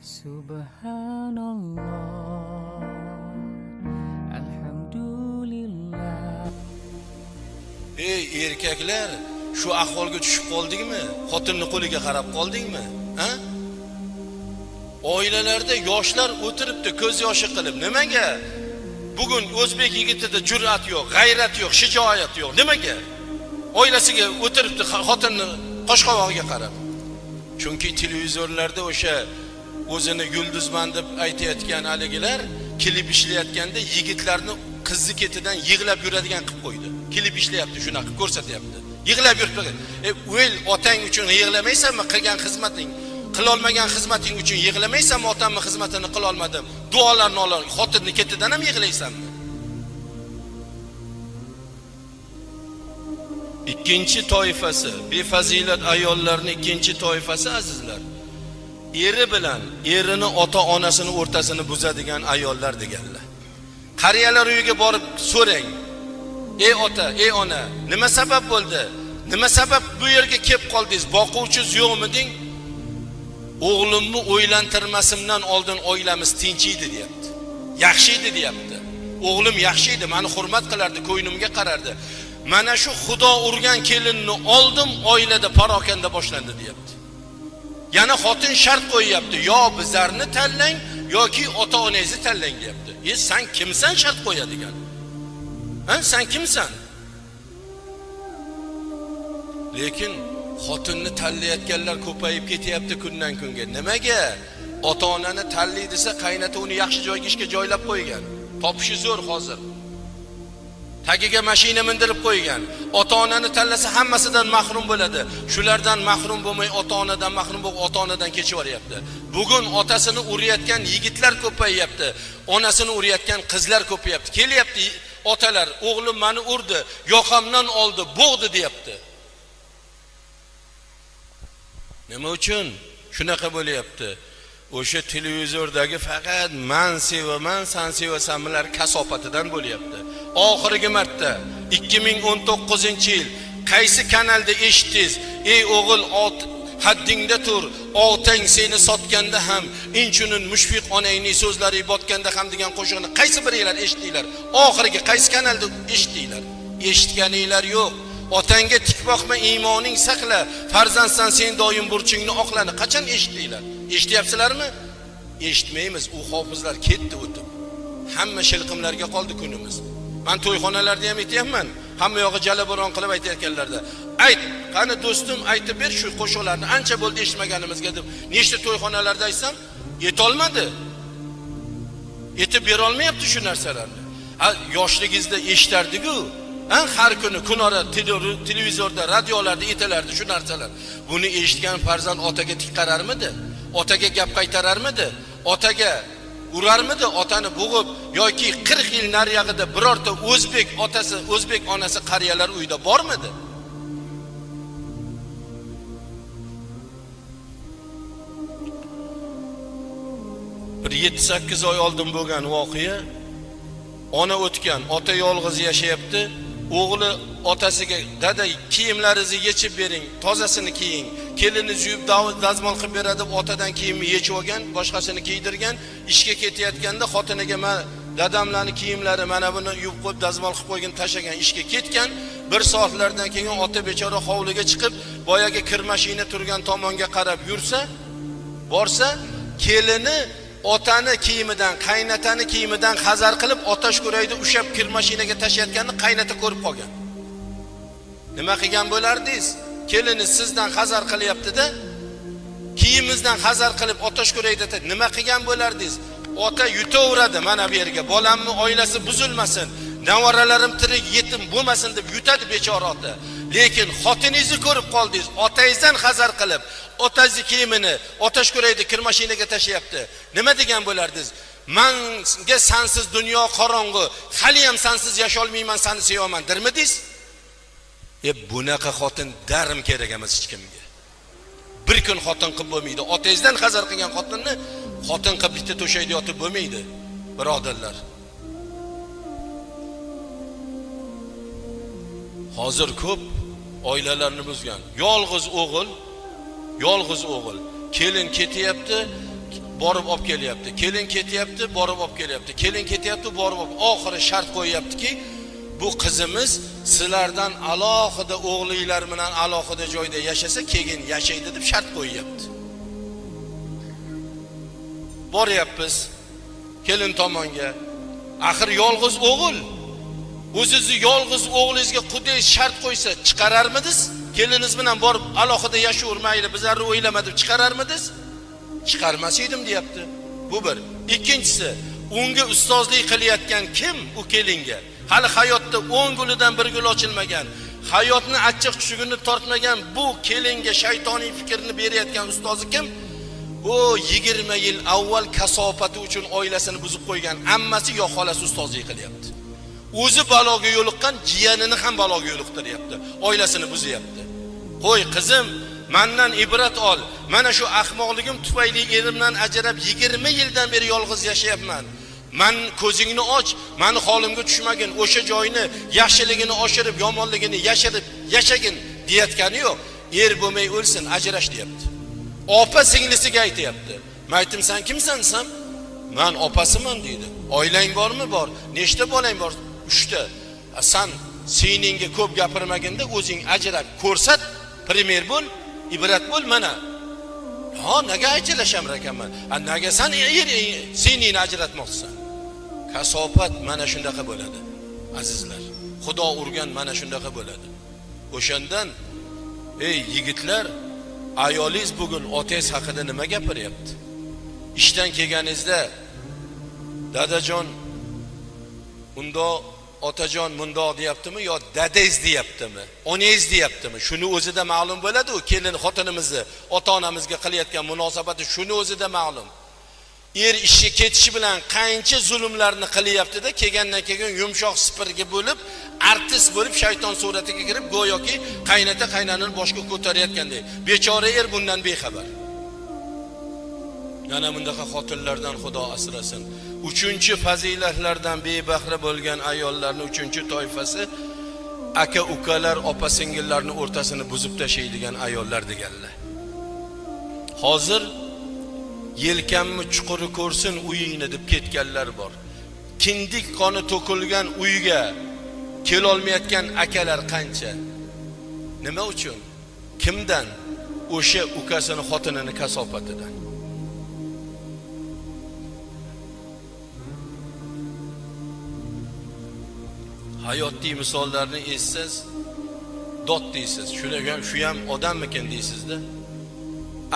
Subhanallah, alhamdulillah. Ey erkaklar, shu ahvolga tushib qoldingmi? Xotinni qo'liga qarab qoldingmi? Ha? Oilalarda yoshlar o'tiribdi ko'z yoshi qilib. Nimaga? Bugun o'zbek yigitida jur'at yo'q, g'ayrat yo'q, shijoat yo'q. Nimaga? Oilasiga o'tiribdi xotinni qoshqovog'iga qarab. Chunki televizorlarda o'sha o'zini yulduzman deb aytayotgan haligilar klip ishlayotganda yigitlarni qizni ketidan yig'lab yuradigan qilib qo'ydi. Klip ishlayapti, shunaqa ko'rsatyapti. Yig'lab yuribdi. O'l otang uchun yig'lamaysanmi qilgan xizmating? Qilolmagan xizmating uchun yig'lamaysanmi? Otamning xizmatini qila olmadim. Duolarni ol, xotinni ketidan ham yig'laysanmi? Ikkinchi toifasi, befazilat ayollarning ikkinchi toifasi azizlar. Eri bilan erini ota-onasini o'rtasini buzadigan ayollar deganlar. Qariyalar uyiga borib so'rang. Ey ota, ey ona, nima sabab bo'ldi? Nima sabab bu yerga kelib qoldingiz? Boquvchingiz yo'qmi deng? O'g'limni o'ylantirmasimdan oldin oilamiz tinch edi deyapti. Yaxshi edi deyapti. O'g'lim yaxshi edi, meni hurmat qilardi, ko'nglimga qarardi. Mana shu Xudo urgan kelinni oldim, oilada parokanda boshlandi deyapti. Yana xotin shart qo'yyapti. Yo bizlarni tanlang yoki ota-onangizni tanlang deyapti. Sen kimsan shart qo'yadigan? Ha, sen kimsan? Lekin xotinni tanlayotganlar ko'payib ketyapti kundan kunga. Nimaga? Ota-onani tanlay desa, qaynota uni yaxshi joyga ishga joylab qo'ygan. Topishi zo'r hozir. Tagiga mashina mindirib qo'ygan. Ota-onani tanlasa hammasidan mahrum bo'ladi. Shulardan mahrum bo'lmay ota-onadan mahrum bo'lib ota-onadan kechib yuboryapti. Bugun otasini urayotgan yigitlar ko'payyapti. Onasini urayotgan qizlar ko'payapti. Kelyapti otalar, o'g'lim meni urdi, yoqamdan oldi, bo'g'di deyapti. Nima uchun shunaqa bo'lyapti? O'sha televizordagi faqat man sevaman, san sevasanlar kasofatidan bo'lyapti. Oxirgi marta 2019-yil qaysi kanalda eshitdingiz? Ey o'g'il, haddingda tur, otang seni sotganda ham, inchunun mushfiq onangning so'zlari botganda ham degan qo'shiqni qaysi biringlar eshitdinglar? Oxirgi qaysi kanalda eshitdinglar? Eshitganinglar yo'q. Otangga tik boqma, iymoning saqla, farzandsan sen doim burchingni oqlani qachon eshitdinglar? Eshityapsizlarmi? Eshitmaymiz. U hofizlar ketdi o'tib. Hamma shilqimlarga qoldi kunimiz. Men to'yxonalarda ham aytyapman, hamma yog'i jalaboron qilib aytayotganlarda. Ayt, qani do'stim, aytib ber shu qo'shiqlarni, ancha bo'ldi eshitmaganimizga deb nechta to'yxonalarda aytsam, yetolmadi. Yetib bera olmayapti shu narsalarni. Ha, yoshligingizda eshitardik-ku. Har kuni kunora televizorda, radiolarda aytilardi shu narsalar. Buni eshitgan farzand otaga tik qararmidi? Otaga gap qaytararmidi? Otaga urarmidi? Otani bo'g'ib yoki 40 yil nariyog'ida birorta o'zbek otasi, o'zbek onasi qariyalar uyida bormidi? Bir 7-8 oy oldin bo'lgan voqea. Ona o'tgan, ota yolg'iz yashayapti. O'g'li otasiga, dada kiyimlaringizni yechib bering, tozasini kiying. Keliningiz yuvib dazmol qilib beradi deb otadan kiyimni yechib olgan, boshqasini kiydirgan. Ishga ketayotganda xotiniga dadamlarning kiyimlari mana buni yuvib qo'yib dazmol qilib qo'ygan, tashagan, ishga ketgan. Bir soatlardan keyin ota bechora hovliga chiqib, boyagi kir mashina turgan tomonga qarab yursa, borsa, kelini otani kiyimidan, qaynotani kiyimidan hazar qilib, otash ko'raydi ushab kir mashinaga tashlayotganini qaynota ko'rib qolgan. Nima qilgan bo'lardingiz? Kelini sizdan hazar qilyapti-da, kiyimizdan hazar qilib otash ko'raydi, nima qilgan bo'lardingiz? Ota yutaveradi mana bu yerga, bolamning oilasi buzilmasin, nevaralarim tirik yetim bo'lmasin deb yutadi bechora ota. Lekin xotiningizni ko'rib qoldingiz, otangizdan hazar qilib, otangizni kiyimini otash ko'raydi kir mashinaga tashlayapti. Nima degan bo'lardingiz? Menga sansiz dunyo qorong'u, hali ham sansiz yasholmayman, seni sevaman dermidingiz? Bunaqa xotin darim kerak emas hech kimga. Bir kun xotin qilib bo'lmaydi. Otangizdan hazar qilgan xotinni xotin qilib bitta to'shakda yotib bo'lmaydi, birodarlar. Hozir ko'p oilalarni buzgan. Yolg'iz o'g'il, yolg'iz o'g'il, kelin ketyapti, borib olib kelyapti. Kelin ketyapti, borib olib kelyapti. Kelin ketyapti, borib olib. Oxiri shart qo'yyaptiki, bu qizimiz sizlardan alohida o'g'linglar bilan alohida joyda yashasa, keyin yashaydi deb shart qo'yyapti. Boryapmiz kelin tomonga. Axir yolg'iz o'g'il. O'zizni yolg'iz o'g'lingizga quday shart qo'ysa, chiqararmidingiz? Keliningiz bilan borib alohida yashavermayli, bizlarni o'ylama deb chiqararmidingiz? Chiqarmas edim deyapti. Bu bir. Ikkinchisi, unga ustozlik qilayotgan kim u kelinga? Hali hayotda 10 gulidan bir gul ochilmagan, hayotni achchiq tushugini tortmagan bu kelinga shaytoniy fikrni berayotgan ustozi kim? U 20 yil avval kasofati uchun oilasini buzib qo'ygan ammasi yo xolasi ustozlik qilyapti. O'zi baloga yo'liqqan jiyanini ham baloga yo'liqtiryapti, oilasini buzyapti. Qo'y qizim, mendan ibrat ol. Mana shu ahmoqligim tufayli erimdan ajrab 20 yildan beri yolg'iz yashayapman. Men ko'zingni och, meni holimga tushmagin, o'sha joyni yaxshiligini oshirib, yomonligini yashirib yashagin deyotgani yo'q. Er bo'lmay o'lsin, ajrash deyapti. Opa singlisiga aytayapti. Men aytdim, sen kimsan desam, men opasiman deydi. Oilang bormi? Bor. Nechta bolang bor? 3 ta. Sen seningga ko'p gapirmaginda o'zing ajrab ko'rsat, primer bo'l, ibrat bo'l mana. Ha, nega ajrashamar ekanman? A nega sen seningni ajratmoqchisan? Kasofat mana shundaqa bo'ladi, azizlar. Xudo urgan mana shundaqa bo'ladi. O'shandan ey yigitlar, ayolingiz bugun otangiz haqida nima gapiryapti? Ishdan kelganingizda dadajon undoq, otajon mundoq deyaptimi yo dadangiz deyaptimi, onangiz deyaptimi? Shuni o'zida ma'lum bo'ladi. U kelin xotinimizni ota-onamizga qilayotgan munosabati shuni o'zida ma'lum. Er ishga ketishi bilan qancha zulmlarni qilyapti-da, kelgandan keyin yumshoq sipirgi bo'lib, artist bo'lib shayton suratiga kirib, go'yoki qaynota qaynonani boshga ko'tarayotgandek. Bechora er bundan bexabar. Yana bundaqa xotinlardan Xudo asrasin. Uchinchi fazilatlardan bebahra bo'lgan ayollarning uchinchi toifasi aka ukalar, opa singillarning o'rtasini buzib tashlaydigan ayollar deganlar. Hozir yelkamni chuquri ko'rsin uyingni deb ketganlar bor. Kindik qoni to'kilgan uyga kelolmayotgan akalar qancha? Nima uchun? Kimdan? O'sha ukasini xotinini kasofatidan. Hayotdagi misollarni eshitsangiz dod deysiz. Shu ham odammikin deysizda.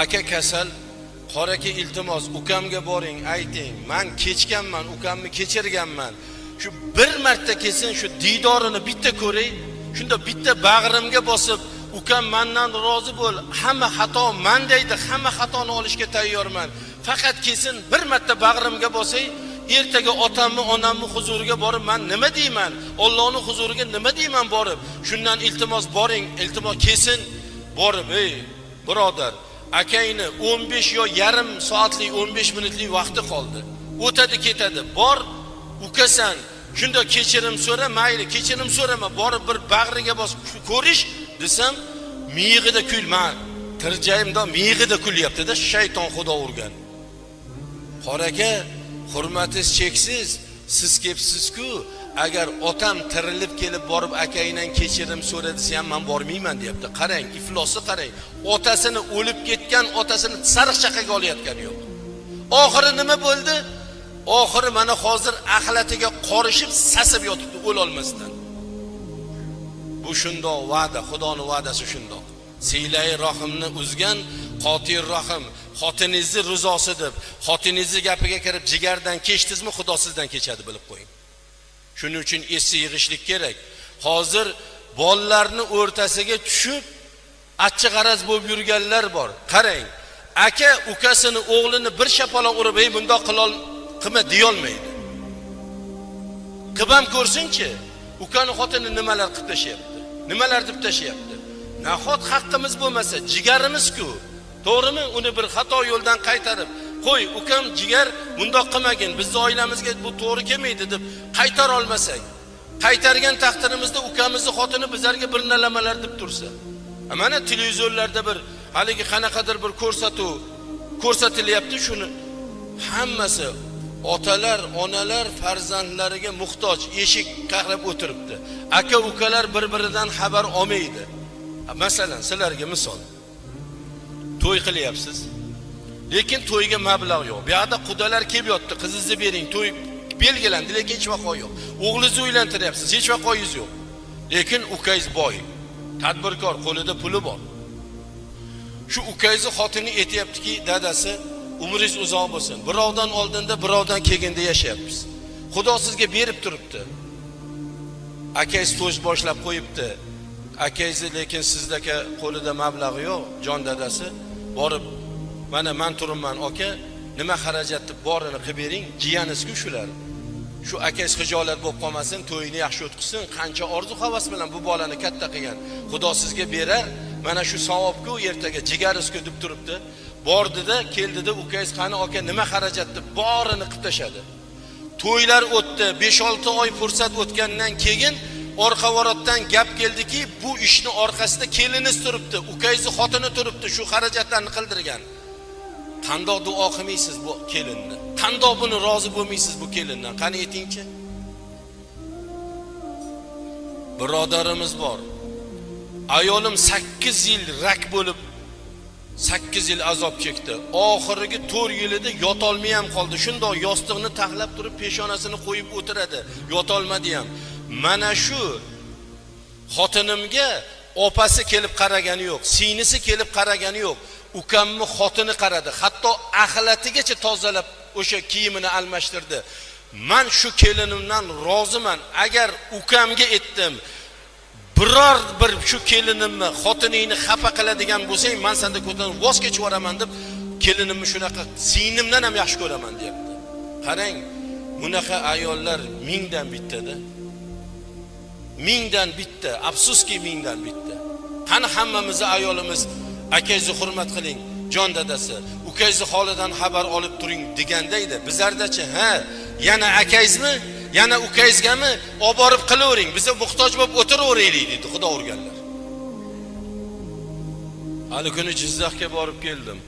Aka kasal, qora aka iltimos, ukamga boring, ayting, men kechganman, ukamni kechirganman. Shu bir marta kelsin, shu diydorini bitta ko'ray, shunda bitta bag'rimga bosib, ukam mendan rozi bo'l, hamma xato mendaydi, hamma xatoni olishga tayyorman. Faqat kelsin, bir marta bag'rimga bosay, ertaga otamni, onamni huzuriga borib men nima deyman? Allohning huzuriga nima deyman borib? Shundan iltimos boring, iltimos kelsin, borib, ey birodar, akangni 15 yo yarim soatlik, 15 minutlik vaqti qoldi. O'tadi ketadi. Bor, ukasan, shunda kechirim so'ra, mayli, kechirim so'rama, borib bir bag'riga bosib ko'rish desam, miyig'ida kul, men tirjayimda miyig'ida kulyapti-da, shayton Xudo urgan. Qora aka, hurmatingiz cheksiz, siz kelibsiz-ku, agar otam tirilib kelib borib akangdan kechirim so'ra desa ham men bormayman deyapti. Qarang, iflosi qarang. Otasini o'lib ketgan otasini sariq chaqaga olayotgani yo'q. Oxiri nima bo'ldi? Oxiri mana hozir axlatiga qorishib sasib yotibdi o'lolmasdan. Bu shundoq va'da, Xudoning va'dasi shundoq. Siylay rohimni uzgan qotil rohim, xotiningizni rizosi deb, xotiningizni gapiga kirib jigardan kechdingizmi, Xudo sizdan kechadi, bilib qo'ying. Shuning uchun esni yig'ishlik kerak. Hozir bolalarni o'rtasiga tushib achchiq g'araz bo'lib yurganlar bor. Qarang, aka ukasini o'g'lini bir shapaloq urib, "Ey bundoq qilma" deya olmaydi. Qilib ham ko'rsinchi, ukani xotini nimalar qilib tashlayapti? Nimalar deb tashlayapti? Nahot haqqimiz bo'lmasa, jigarimiz-ku. To'g'rimi? Uni bir xato yo'ldan qaytarib, qo'y, ukam jigar bundoq qilmagin, bizning oilamizga bu to'g'ri kelmaydi deb qaytara olmasak, qaytargan taqdirimizda ukamizni xotini bizlarga bir nalamalar deb tursa. Mana televizorlarda bir haligi qanaqadir bir ko'rsatuv ko'rsatilyapti, shuni Hammasi otalar, onalar farzandlariga muhtoj, eshik qaqlab o'tiribdi. Aka ukalar bir-biridan xabar olmaydi. Masalan, sizlarga misol. To'y qilyapsiz. Lekin to'yga mablag' yo'q. Bu yoqda qudalar kelib yotdi, qizingizni bering, to'y belgilandi, lekin hech vaqo yo'q. O'g'lingizni uylantiryapsiz, hech vaqoyingiz yo'q. Lekin ukangiz boy, tadbirkor, qo'lida puli bor. Shu ukangizni xotini aytayaptiki, dadasi, umringiz uzoq bo'lsin. Birovdan oldinda, birovdan keyinda yashayapmiz. Xudo sizga berib turibdi. Akangiz to'y boshlab qo'yibdi. Akangizni lekin sizdaka qo'lida mablag'i yo'q, jon dadasi. Borib, mana men turibman aka, nima xarajatni borini qilib bering, jiyanizku shular. Shu akangiz xijolat bo'lib qolmasin, to'yini yaxshi o'tkazsin, qancha orzu havas bilan bu bolani katta qilgan. Xudo sizga berar, mana shu savobku ertaga jigarizku deb turibdi. Bordida, keldida ukangiz qani aka, nima xarajatni borini qilib tashadi. To'ylar o'tdi, 5-6 oy fursat o'tgandan keyin orqavorotdan gap keldiki, bu ishni orqasida keliniz turibdi, ukangizni xotini turibdi, shu xarajatlarni qildirgan. Qandoq duo qilmaysiz bu kelinni? Qandoq buni rozi bo'lmaysiz bu kelindan? Qani aytingchi? Birodarimiz bor. Ayolim 8 yil rak bo'lib 8 yil azob chekdi. Oxirgi 4 yilida yotolmay ham qoldi. Shundoq yostiqni taxlab turib peshonasini qo'yib o'tiradi. Yotolmadi ham. Mana shu xotinimga opasi kelib qaragani yo'q, singlisi kelib qaragani yo'q. Ukamni xotini qaradi. Hatto axlatigacha tozalab o'sha kiyimini almashtirdi. Men shu kelinimdan roziman. Agar ukamga aytdim, biror bir shu kelinimni, xotiningni xafa qiladigan bo'lsang, men senda ko'tarib voz kechib yuboraman deb kelinimni shunaqa singlimdan ham yaxshi ko'raman deyapti. Qarang, bunaqa ayollar mingdan bittada. Mingdan bitta, afsuski mingdan bitta. Qani hammamizni ayolimiz akangizni hurmat qiling, jon dadasi, ukangizni holidan xabar olib turing deganda edi. Bizlardachi, ha, yana akangizmi, yana ukangizgami olib borib qilavering, biza muhtoj bo'lib o'tiraveraylik deydi Xudo urganlar. Hali kuni Jizzaxga borib keldim.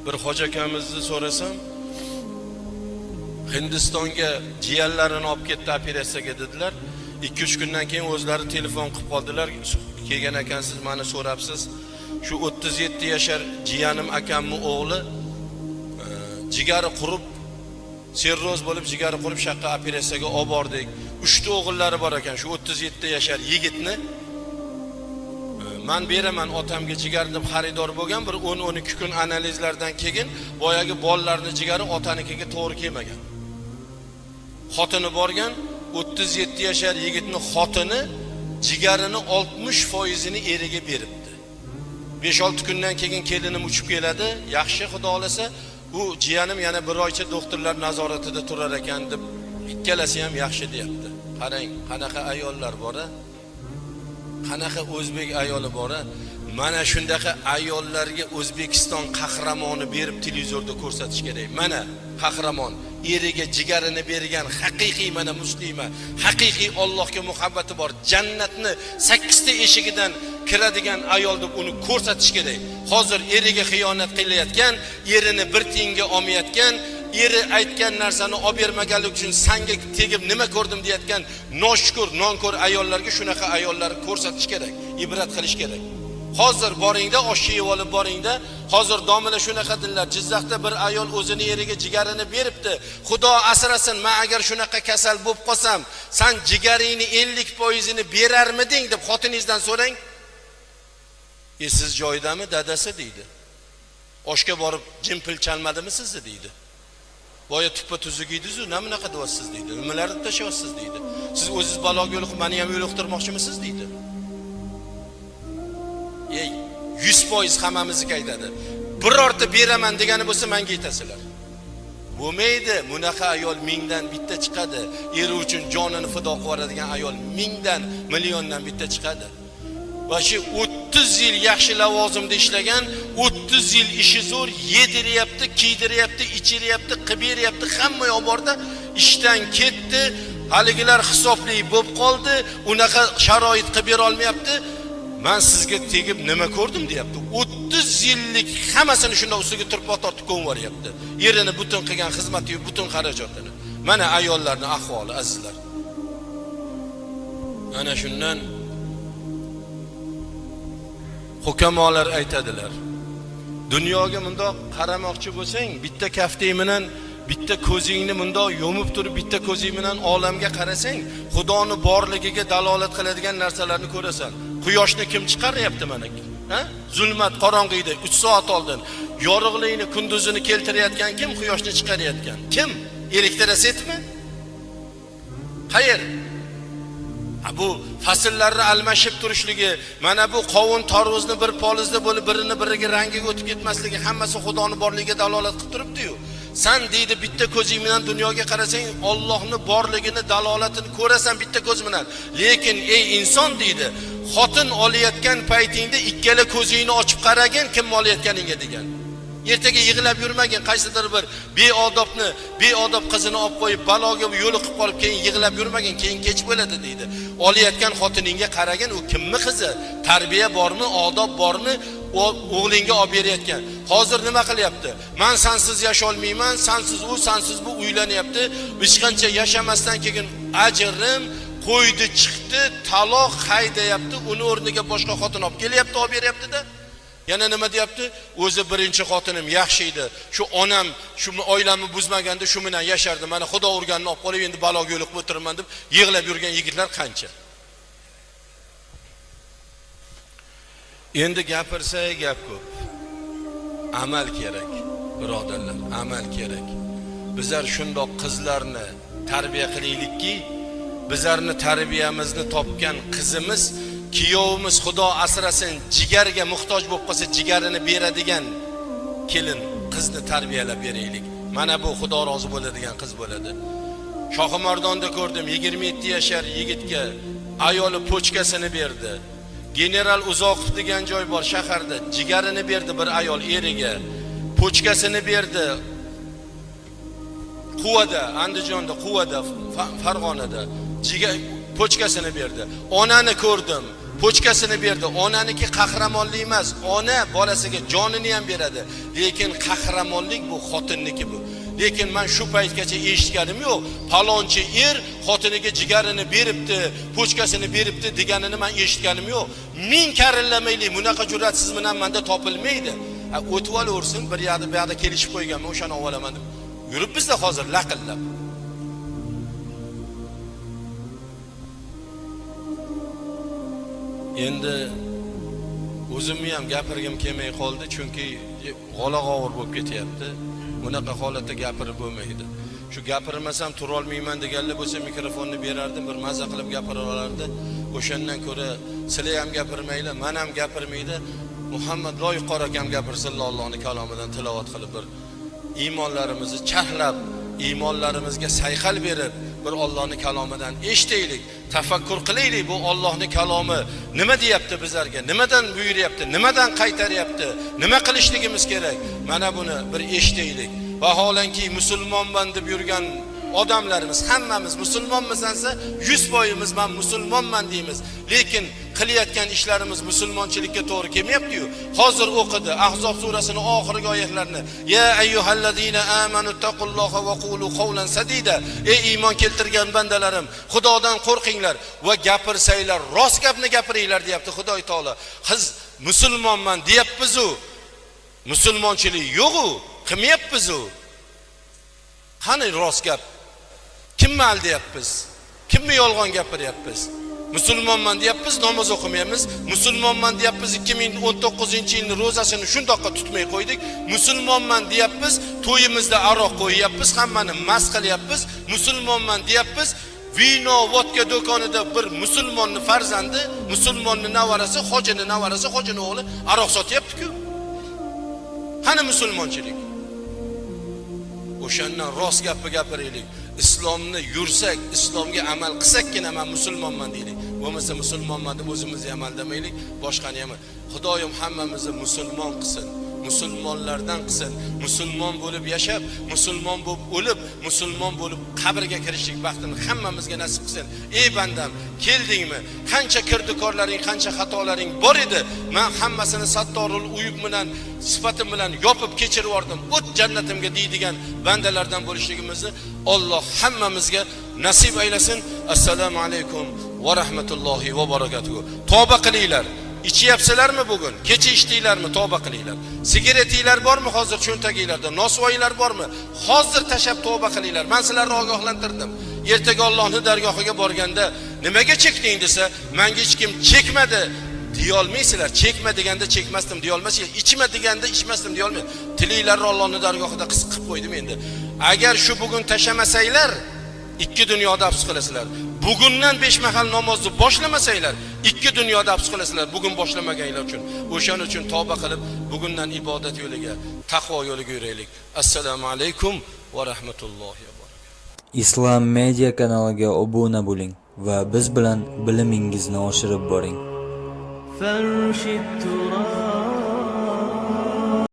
Bir hoji akamizni so'rasam, Hindistonga jiyanlarini olib ketdi operatsiyaga dedilar. 2-3 kundan keyin o'zlari telefon qilib qoldilar. Kelgan ekansiz, meni so'rabsiz. Shu 37 yashar jiyanim akamning o'g'li jigari qurib, serroz bo'lib jigari qurib shaqqa operatsiyaga olib bordik. 3 ta o'g'illari bor ekan, shu 37 yashar yigitni men beraman otamga jigar deb xaridor bo'lgan. Bir 10-12 kun analizlardan keyin boyagi bolalarning jigari otanikiga to'g'ri kelmagan. Xotini borgan, 37 yashar yigitning xotini jigarini 60%ini eriga beribdi. 5-6 kundan keyin kelinim uchib keladi, yaxshi Xudo xolasa, u jiyanim yana bir oycha doktorlar nazoratida turar ekan deb ikkalasi ham yaxshi deyapti. Qarang, qanaqa ayollar bor-a? Qanaqa o'zbek ayoli bor-a? Mana shundaqa ayollarga O'zbekiston qahramoni berib televizorda ko'rsatish kerak. Mana qahramon, eriga jigarini bergan haqiqiy mana muslima, haqiqiy Allohga muhabbati bor, jannatni 8 ta eshigidan kiradigan ayol deb uni ko'rsatish kerak. Hozir eriga xiyonat qilayotgan, erini bir tiyinga olmayotgan, eri aytgan narsani olib bermaganlik uchun sanga tegib nima ko'rdim deyotgan noshukur, nonko'r ayollarga shunaqa ayollarni ko'rsatish kerak, ibrat qilish kerak. Hozir boringda, osh yeb olib boringda, hozir domla shunaqa dinlar. Jizzaxda bir ayol o'zini eriga jigarini beribdi. Xudo asrasin, men agar shunaqa kasal bo'lib qolsam, san jigaringni 50%ini berarmiding deb xotiningizdan so'rang. Siz joyidami dadasi deydi. Oshga borib jimpil chalmadimi sizni deydi. Boya tuppa tuzuk yedingiz-ku, nima bunaqa deyapsiz deydi. Nimalarni tashlayapsiz deydi. Siz o'zingiz baloga yo'liqib, meni ham yo'liqtirmoqchimisiz deydi. Ey, 100% hammamizniki aytadi. Birorta beraman degani bo'lsa menga aytasizlar. Bo'lmaydi, bunaqa ayol mingdan bitta chiqadi. Eri uchun jonini fido qilib yuboradigan ayol mingdan, milliondan bitta chiqadi. Va shu 30 yil yaxshi lavozimda ishlagan, 30 yil ishi zo'r, yediryapti, kiydiryapti, ichiryapti, qilib beryapti, hamma yoq borda ishdan ketdi, haligilar hisobli bo'lib qoldi, unaqa sharoit qilib bera olmayapti. Men sizga tegib nima ko'rdim deyapti. 30 100 yillik hammasini shunda ustiga turpoq tortib ko'mib yuboryapti. Erini butun qilgan xizmati, butun xarajatini. Mana ayollarning ahvoli azizlar. Ana shundan hukamolar aytadilar. Dunyoga mundoq qaramoqchi bo'lsang, bitta kafting bilan bitta ko'zingni mundoq yumib turib, bitta ko'zing bilan olamga qarasang, Xudoni borligiga dalolat qiladigan narsalarni ko'rasan. Quyoshni kim chiqaryapti mana? Ha? Zulmat qorong'iyda 3 soat oldin yorug'likni kunduzini keltirayotgan kim? Quyoshni chiqarayotgan kim? Elektrosetmi? Qayer? Ha, bu fasllarni almashib turishligi, mana bu qovun tarvuzni bir polizda bo'lib birini biriga rangiga o'tib ketmasligi hammasi Xudoni borligiga dalolat qilib turibdi-yu. San deydi bitta ko'zing bilan dunyoga qarasang, Allohning borligini, dalolatini ko'rasan bitta ko'z bilan. Lekin ey inson deydi, xotin olayotgan paytingda ikkala ko'zingni ochib qaragin kim olayotganingga degan. Ertaga yig'lab yurmagin, qaysidir bir beodobni, beodob qizini olib qo'yib baloga yo'liqib qolib keyin yig'lab yurmagin, keyin kech bo'ladi deydi. Olayotgan xotiningga qaragin, u kimni qizi? Tarbiya bormi, odob bormi? O'g'lingga olib berayotgan. Hozir nima qilyapti? Men sensiz yasha olmayman, sensiz u, sensiz bu uylanyapti. Hech qancha yashamasdan keyin ajrim qo'ydi, chiqdi, taloq haydayapti, uni o'rniga boshqa xotin olib kelyapti, olib beryapti-da. Yana nima deyapti? O'zi birinchi xotinim yaxshi edi. Shu onam, shu oilamni buzmaganda shu bilan yashardi. Mana Xudo urganini olib qolib, endi baloga yo'liqib o'tiraman deb yig'lab yurgan yigitlar qancha? Endi gapirsa gap ko'p. Amal kerak, birodarlar, amal kerak. Bizlar shundoq qizlarni tarbiya qilaylikki, bizlarni tarbiyamizni topgan qizimiz, kuyovimiz Xudo asrasin, jigarga muhtoj bo'lib qolsa, jigarini beradigan kelin qizni tarbiyalab beraylik. Mana bu Xudo rozi bo'ladigan qiz bo'ladi. Shohimardonda ko'rdim, 27 yashar yigitga ayoli pochkasini berdi. General Uzoqov degan joy bor shaharda, jigarini berdi bir ayol eriga, pochkasini berdi. Quvada, Andijonda, Quvada, Farg'onada jigar pochkasini berdi. Onani ko'rdim, pochkasini berdi. Onaniki qahramonlik emas, ona bolasiga jonini ham beradi. Lekin qahramonlik bu xotinniki bu. Lekin men shu paytgacha eshitganim yo'q. Palonchi er xotiniga jigarini beribdi, pochkasini beribdi deganini men eshitganim yo'q. Ming karillamaylik, bunaqa jur'atsiz bilan menda topilmaydi. O'tib olaversin, bir yoqda bu yoqda kelishib qo'yganman, o'shani olib olaman deb yuribmiz-da hozir laqillab. Endi o'zimni ham gapirgim kelmay qoldi, chunki g'ola-g'ovur bo'lib ketyapti. Bunaqa holatda gapirib bo'lmaydi. Shu gapirmasam tura olmayman deganlar bo'lsa mikrofonni berardim, bir maza qilib gapira olardi. O'shandan ko'ra sizlar ham gapirmanglar, men ham gapirmaydi. Muhammad Loyiqor akam gapirsin, Allohning kalomidan tilovat qilib bir iymonlarimizni charxlab, iymonlarimizga sayqal berib, bir Allohning kalomidan eshitaylik, tafakkur qilaylik. Bu Allohning kalomi nima deyapti bizlarga, nimadan buyuryapti, nimadan qaytaryapti, nima qilishligimiz kerak? Mana buni bir eshitaylik. Vaholanki musulmonman deb yurgan odamlarimiz hammamiz musulmonmiz desa, 100% men musulmonman deymiz. Lekin qilayotgan ishlarimiz musulmonchilikka to'g'ri kelmayapti-yu. Hozir o'qidi Ahzob surasining oxirgi oyatlarini. Ya ayyuhallazina amanu taqulloha va qulu qawlan sadida. Ey iymon keltirgan bandalarim, Xudodan qo'rqinglar va gapirsanglar rost gapni gapiringlar deyapti Xudo taolo. Biz musulmonman deyapmiz-u, musulmonchilik yo'q-u, qilmayapmiz-u. Qani rost gap? Kimni aldayapmiz? Kimni yolg'on gapiryapmiz? Musulmonman deyapmiz, namoz o'qimaymiz. Musulmonman deyapmiz, 2019-yilning ro'zasini shundoqqa tutmay qo'ydik. Musulmonman deyapmiz, to'yimizda aroq qo'yyapmiz, hammani mast qilyapmiz. Musulmonman deyapmiz, vino, vodka do'konida bir musulmonni farzandi, musulmonni navarasi, hojini navarasi, hojini o'g'li aroq sotyapti-ku. Qani musulmonchilik? O'shandan rost gapni gapiraylik. Islomni yursak, islomga amal qilsakkina men musulmonman deylik. Bo'lmasa musulmonman deb o'zimizni ham aldamaylik, boshqani ham. Xudoyim hammamizni musulmon qilsin. Musulmonlardan qilsin. Musulmon bo'lib yashab, musulmon bo'lib o'lib, musulmon bo'lib qabrga kirishlik baxtini hammamizga nasib qilsin. Ey bandam, keldingmi? Qancha kirdikorlaring, qancha xatolaring bor edi, men hammasini Sattorul Uyub bilan, sifatim bilan yopib kechirib yubordim. O't jannatimga deydigan bandalardan bo'lishligimizni Alloh hammamizga nasib aylasin. Assalomu alaykum va rahmatullohi va barakatuh. Tavba qilinglar. Ichyapsizlarmi bugun? Kecha ichdinglarmi? Tavba qilinglar. Sigaretinglar bormi hozir cho'ntaginglarda? Nosvoylar bormi? Hozir tashab tavba qilinglar. Men sizlarni ogohlantirdim. Ertaga Allohning dargohiga borganda nimaga chekding desa, menga hech kim chekmadi deya olmaysizlar. Chekma deganda chekmasdim deya olmaysizlar. Ichma deganda ichmasdim deya olmaysiz. Tilinglarni Allohning dargohida qis qilib qo'ydim endi. Agar shu bugun tashamasanglar, ikki dunyoda afsus qilasizlar. Bugundan 5 mahal namozni boshlamasanglar, ikki dunyoda afsus qilasizlar bugun boshlamaganlar uchun. O'shaning uchun tavba qilib, bugundan ibodat yo'liga, taqvo yo'liga yuraylik. Assalomu alaykum va rahmatullohi va barakatuh. Islom Media kanaliga obuna bo'ling va biz bilan bilimingizni oshirib boring. فرش التراب.